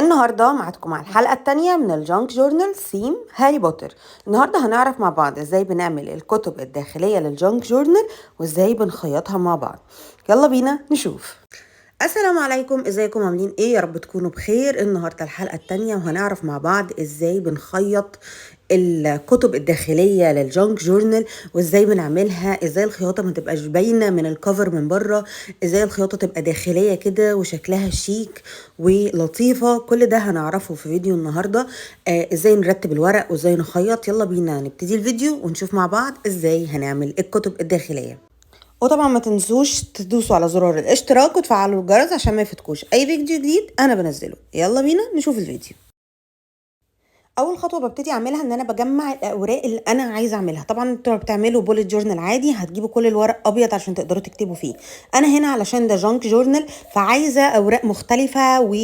النهارده معاكم مع الحلقة الثانية من ال junk journal theme هاري بوتر. النهارده هنعرف مع بعض ازاي بنعمل الكتب الداخلية لل junk journal وازاي بنخيطها مع بعض. يلا بينا نشوف. السلام عليكم، ازيكم عاملين ايه؟ يا رب تكونوا بخير. النهارده الحلقة الثانية وهنعرف مع بعض ازاي بنخيط الكتب الداخلية لل junk journal وازاي بنعملها، ازاي الخياطة ما تبقاش باينة من ال cover من بره، ازاي الخياطة تبقى داخلية كده وشكلها شيك ولطيفة. كل ده هنعرفه في فيديو النهارده، ازاي نرتب الورق وازاي نخيط. يلا بينا نبتدي الفيديو ونشوف مع بعض ازاي هنعمل الكتب الداخلية. وطبعا ما تنسوش تدوسوا على زرار الاشتراك وتفعلوا الجرس عشان ما يفوتكوش اي فيديو جديد انا بنزله. يلا بينا نشوف الفيديو. اول خطوة ببتدي اعملها ان انا بجمع الاوراق اللي انا عايزه اعملها. طبعا انتوا بتعملوا bullet journal عادي هتجيبوا كل الورق ابيض عشان تقدروا تكتبوا فيه. انا هنا علشان ده junk journal فعايزه اوراق مختلفة و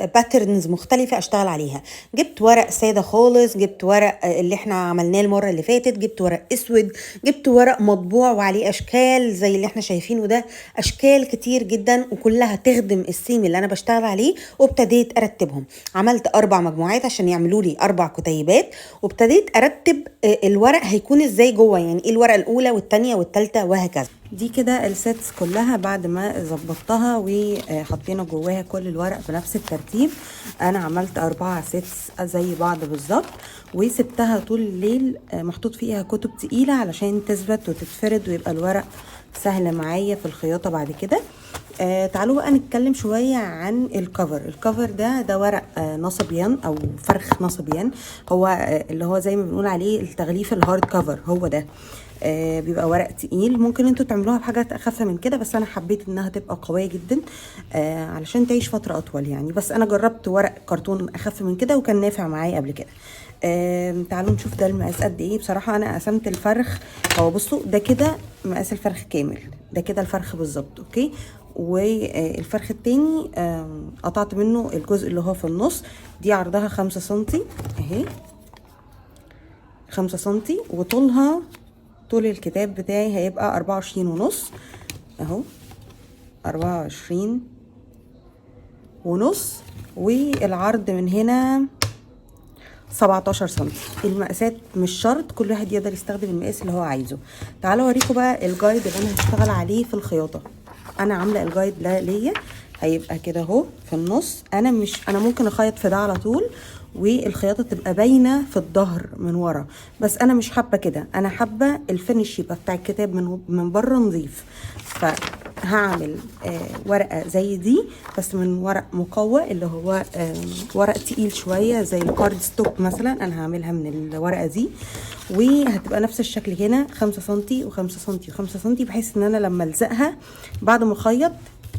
patterns مختلفة اشتغل عليها. جبت ورق ساده خالص، جبت ورق اللي احنا عملناه المرة اللي فاتت، جبت ورق اسود، جبت ورق مطبوع وعليه اشكال زي اللي احنا شايفينه ده، اشكال كتير جدا وكلها تخدم الثيم اللي انا بشتغل عليه. وابتديت ارتبهم، عملت 4 مجموعات عشان يعملوا لي 4 كتيبات، وابتديت ارتب الورق هيكون ازاي جوه، يعني ايه الورقة الاولى والثانية والثالثة وهكذا. دي كده ال sets كلها بعد ما ظبطتها وحطينا جواها كل الورق بنفس الترتيب. انا عملت 4 sets زي بعض بالظبط، وسبتها طول الليل محطوط فيها كتب تقيلة علشان تثبت وتتفرد ويبقى الورق سهل معايا في الخياطة بعد كده. تعالوا بقى نتكلم شوية عن ال cover. ال cover ده ورق نصبيان او فرخ نصبيان، هو اللي هو زي ما بنقول عليه التغليف ال hard cover، هو ده. بيبقى ورق تقيل، ممكن انتوا تعملوها بحاجات اخف من كده، بس انا حبيت انها تبقى قوية جدا علشان تعيش فترة اطول يعني. بس انا جربت ورق كرتون اخف من كده وكان نافع معايا قبل كده. تعالوا نشوف ده المقاس قد ايه. بصراحة انا قسمت الفرخ، هو بصوا ده كده مقاس الفرخ كامل، ده كده الفرخ بالظبط، okay. والفرخ التاني قطعت منه الجزء اللي هو في النص، دي عرضها 5 سنتي اهي، 5 سنتي، وطولها طول الكتاب بتاعي هيبقى 24.5 اهو، 24.5، والعرض من هنا 17 سنتي. المقاسات مش شرط، كل واحد يقدر يستخدم المقاس اللي هو عايزه. تعالوا اوريكم بقى ال guide اللي انا هشتغل عليه في الخياطة. انا عامله ال guide ده ليا هيبقى كده اهو في النص. انا ممكن اخيط في ده على طول والخياطه تبقى باينة في الظهر من ورا، بس انا مش حابة كده، انا حابة ال finish يبقى بتاع الكتاب من بره نظيف. فهعمل ورقة زي دي بس من ورق مقوى اللي هو ورق تقيل شوية زي ال card stock مثلا، انا هعملها من الورقة دي، وهتبقى نفس الشكل هنا 5 سنتي و5 سنتي و5 سنتي، بحيث ان انا لما الزقها بعد ما اخيط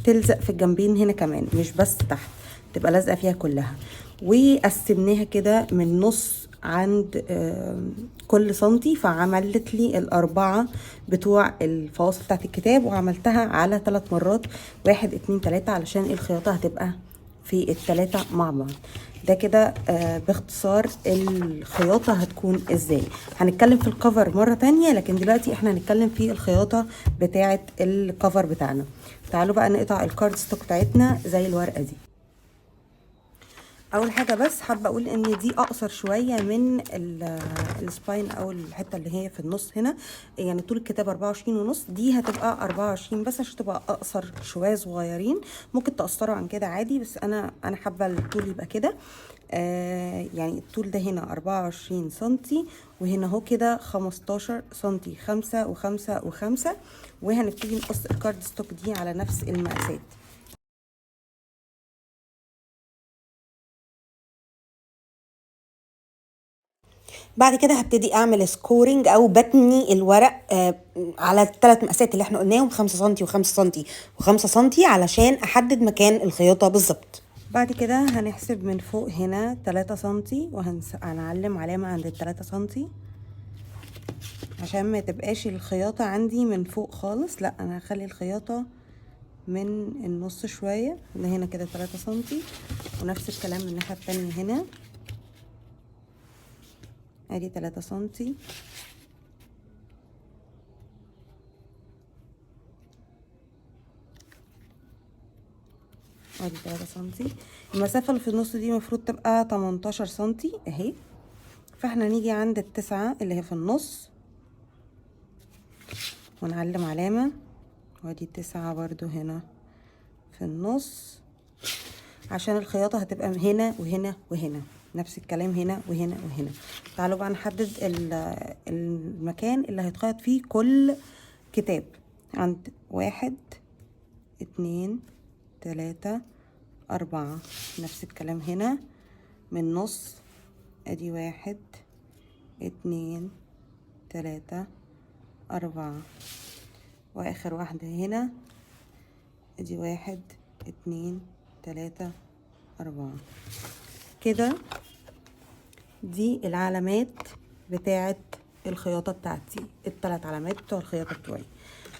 تلزق في الجنبين هنا كمان، مش بس تحت، تبقى لازقه فيها كلها. وقسمناها كده من نص عند كل سنتي، فعملت لي ال4 بتوع الفواصل بتاعت الكتاب، وعملتها على 3 مرات، 1 2 3، علشان الخياطة هتبقى في ال3 مع بعض. ده كده باختصار الخياطة هتكون ازاي. هنتكلم في الكفر مرة تانية، لكن دلوقتي احنا هنتكلم في الخياطة بتاعة ال cover بتاعنا. تعالوا بقى نقطع ال card stock بتاعتنا زي الورقة دي. اول حاجة بس حابة اقول ان دي اقصر شوية من ال spine او الحتة اللي هي في النص هنا، يعني طول الكتاب 24.5، دي هتبقى 24 بس عشان تبقى اقصر شوية صغيرين. ممكن تقصروا عن كده عادي، بس انا حابة الطول يبقى كده. يعني الطول ده هنا 24 سنتي، وهنا اهو كده 15 سنتي، 5 و5 و5. وهنبتدي نقص ال card stock دي على نفس المقاسات. بعد كده هبتدي اعمل scoring او بتني الورق على الثلاث مقاسات اللي احنا قلناهم، 5 سنتي و5 سنتي و5 سنتي، علشان احدد مكان الخياطة بالظبط. بعد كده هنحسب من فوق هنا 3 سنتي، وهنعلم علامة عند 3 سنتي عشان ما تبقاش الخياطة عندي من فوق خالص، لا انا هخلي الخياطة من النص شوية، ده هنا كده 3 سنتي، ونفس الكلام من الناحية التانية هنا ادي 3 سنتي. ادي 3 سنتي. المسافة اللي في النص دي المفروض تبقى 18 سنتي اهي، فاحنا نيجي عند 9 اللي هي في النص ونعلم علامة، وادي 9 برضو هنا في النص، عشان الخياطة هتبقى هنا وهنا وهنا، نفس الكلام هنا وهنا وهنا. تعالوا بقى نحدد المكان اللي هيتخيط فيه كل كتاب. عند 1 2 3 4، نفس الكلام هنا من نص، ادي 1 2 3 4، واخر واحدة هنا ادي 1 2 3 4. كده دي العلامات بتاعت الخياطة بتاعتي، التلات علامات بتوع الخياطة بتوعي،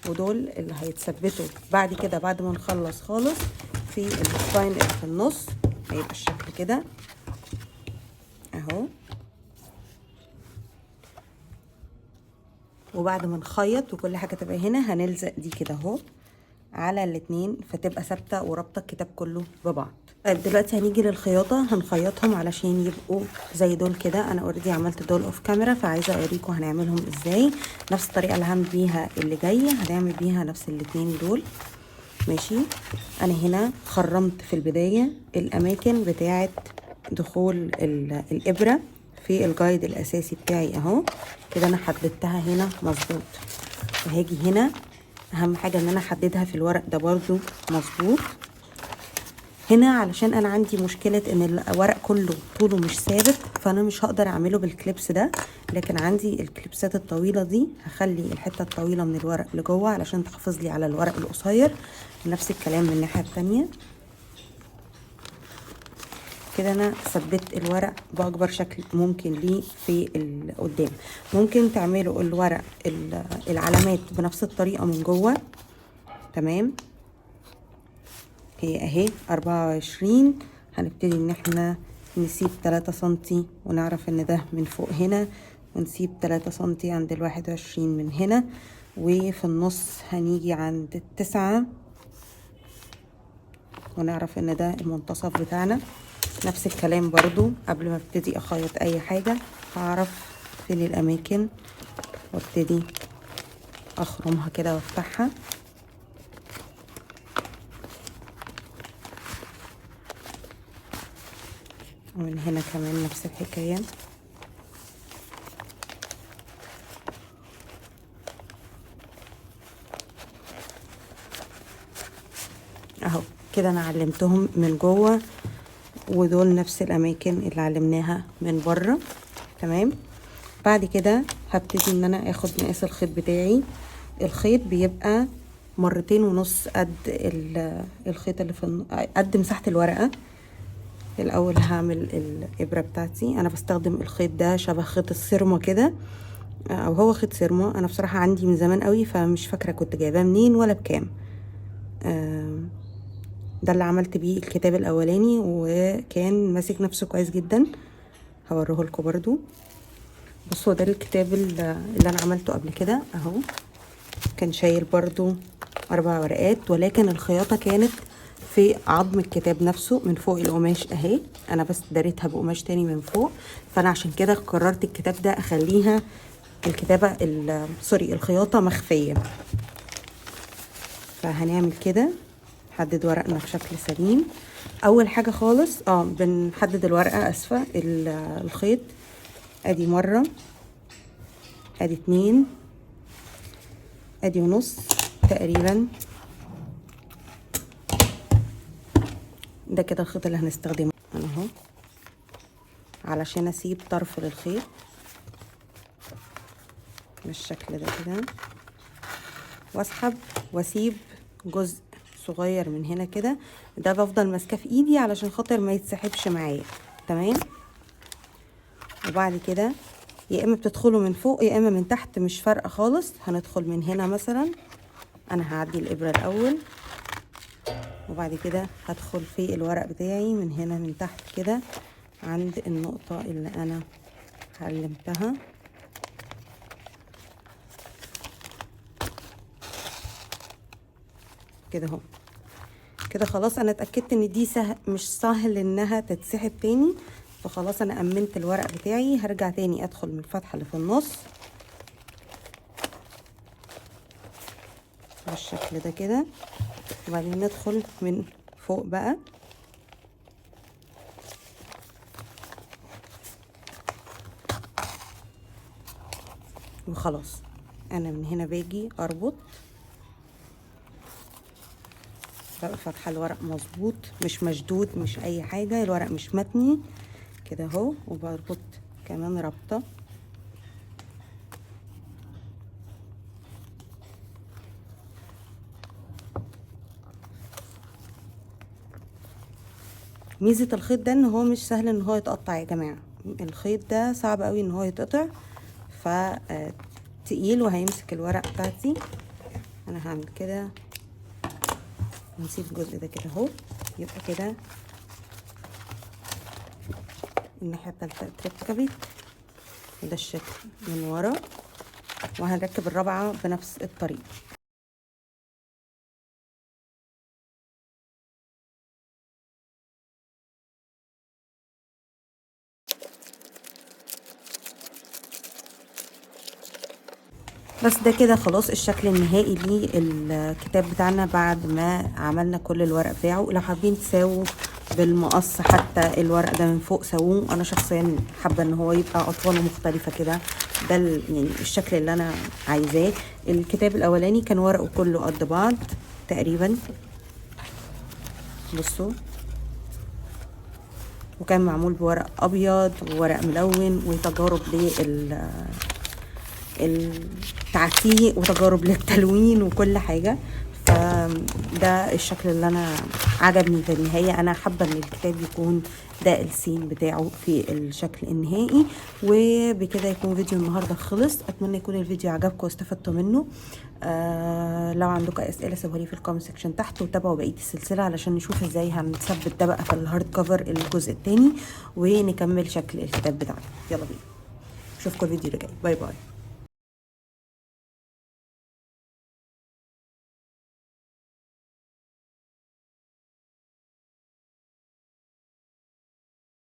ودول اللي هيتثبتوا بعد كده بعد ما نخلص خالص في ال spine اللي في النص. هيبقى الشكل كده اهو. وبعد ما نخيط وكل حاجة تبقى هنا هنلزق دي كده اهو على الاتنين، فتبقى ثابتة ورابطة الكتاب كله ببعض. طيب دلوقتي هنيجي للخياطة، هنخيطهم علشان يبقوا زي دول كده. انا already عملت دول off camera، فعايزة اوريكم هنعملهم ازاي. نفس الطريقة اللي هعمل بيها اللي جاية هنعمل بيها نفس الاتنين دول. ماشي، انا هنا خرمت في البداية الاماكن بتاعة دخول الابرة في ال guide الاساسي بتاعي اهو كده، انا حددتها هنا مظبوط. وهاجي هنا اهم حاجة ان انا احددها في الورق ده برضو مظبوط. هنا علشان انا عندي مشكلة ان الورق كله طوله مش ثابت، فانا مش هقدر اعمله بال clips ده، لكن عندي الكليبسات الطويلة دي هخلي الحتة الطويلة من الورق لجوه علشان تحافظ لي على الورق القصير. نفس الكلام من الناحية التانية كده. انا ثبت الورق باكبر شكل ممكن ليه في قدام. ممكن تعملوا الورق العلامات بنفس الطريقة من جوه. تمام، هي اهي 24. هنبتدي ان احنا نسيب 3 سنتي ونعرف ان ده من فوق هنا، ونسيب 3 سنتي عند 21 من هنا، وفي النص هنيجي عند 9 ونعرف ان ده المنتصف بتاعنا. نفس الكلام برضو قبل ما ابتدي اخيط اي حاجة هعرف فين الاماكن وابتدي اخرمها كده وافتحها. ومن هنا كمان نفس الحكاية. اهو كده انا علمتهم من جوه، ودول نفس الاماكن اللي علمناها من بره. تمام، بعد كده هبتدي ان انا اخد مقاس الخيط بتاعي. الخيط بيبقى 2.5 قد الخيط اللي في قد مساحة الورقة. الاول هعمل الابرة بتاعتي. انا بستخدم الخيط ده شبه خيط السيرما كده، او هو خيط سيرما. انا بصراحة عندي من زمان قوي فمش فاكرة كنت جايباه منين ولا بكام. ده اللي عملت بيه الكتاب الاولاني وكان ماسك نفسه كويس جدا، هوريه لكم برضو. بصوا ده الكتاب اللي انا عملته قبل كده اهو، كان شايل برضو 4 ورقات، ولكن الخياطة كانت في عظم الكتاب نفسه من فوق القماش اهي، انا بس داريتها بقماش تاني من فوق، فانا عشان كده قررت الكتاب ده اخليها الكتابة سوري الخياطة مخفية. فهنعمل كده، نحدد ورقنا بشكل سليم. اول حاجة خالص بنحدد الورقة، اسفة الخيط. ادي مرة، ادي 2، ادي ونص تقريبا. ده كده الخيط اللي هنستخدمه انا اهو، علشان اسيب طرف للخيط بالشكل ده كده، واسحب واسيب جزء صغير من هنا كده. ده بفضل ماسكاه في ايدي علشان خاطر ما يتسحبش معايا. تمام، وبعد كده يا اما بتدخلوا من فوق يا اما من تحت، مش فارقه خالص. هندخل من هنا مثلا، انا هعدي الابره الاول وبعد كده هدخل في الورق بتاعي من هنا من تحت كده عند النقطه اللي انا علمتها. كده اهو. كده خلاص انا اتاكدت ان دي مش سهل انها تتسحب تاني، فخلاص انا امنت الورق بتاعي. هرجع تاني ادخل من الفتحة اللي في النص بالشكل ده كده، وبعدين ندخل من فوق بقى. وخلاص انا من هنا باجي اربط، ببقى فاتحة الورق مظبوط، مش مشدود مش اي حاجة، الورق مش متني كده اهو. وبربط كمان ربطه. ميزة الخيط ده ان هو مش سهل ان هو يتقطع يا جماعة، الخيط ده صعب قوي ان هو يتقطع، ف تقيل وهيمسك الورق بتاعتي. انا هعمل كده ونسيب الجزء ده كده اهو، يبقى كده الناحية التالتة اتركبت، وده الشكل من ورا. وهنركب الرابعة بنفس الطريقة. بس ده كده خلاص الشكل النهائي للكتاب بتاعنا بعد ما عملنا كل الورق بتاعه. لو حابين تساووا بالمقص حتى الورق ده من فوق سووه، انا شخصيا حابة ان هو يبقى اطواله مختلفة كده، ده يعني الشكل اللي انا عايزاه. الكتاب الاولاني كان ورقة كله قد بعض تقريبا، بصوا، وكان معمول بورق ابيض وورق ملون، وتجارب التعتيق وتجارب للتلوين وكل حاجة. فده الشكل اللي انا عجبني في النهاية. انا حابة ان الكتاب يكون ده السين بتاعه في الشكل النهائي. وبكده يكون فيديو النهاردة خلص. اتمنى يكون الفيديو عجبكم واستفدتوا منه. لو عندكم اي اسئلة سيبوها لي في ال comment section تحت، وتابعوا بقية السلسلة علشان نشوف ازاي هنثبت ده بقى في ال hard cover الجزء الثاني ونكمل شكل الكتاب بتاعنا. يلا بينا، اشوفكم الفيديو اللي جاي. bye bye.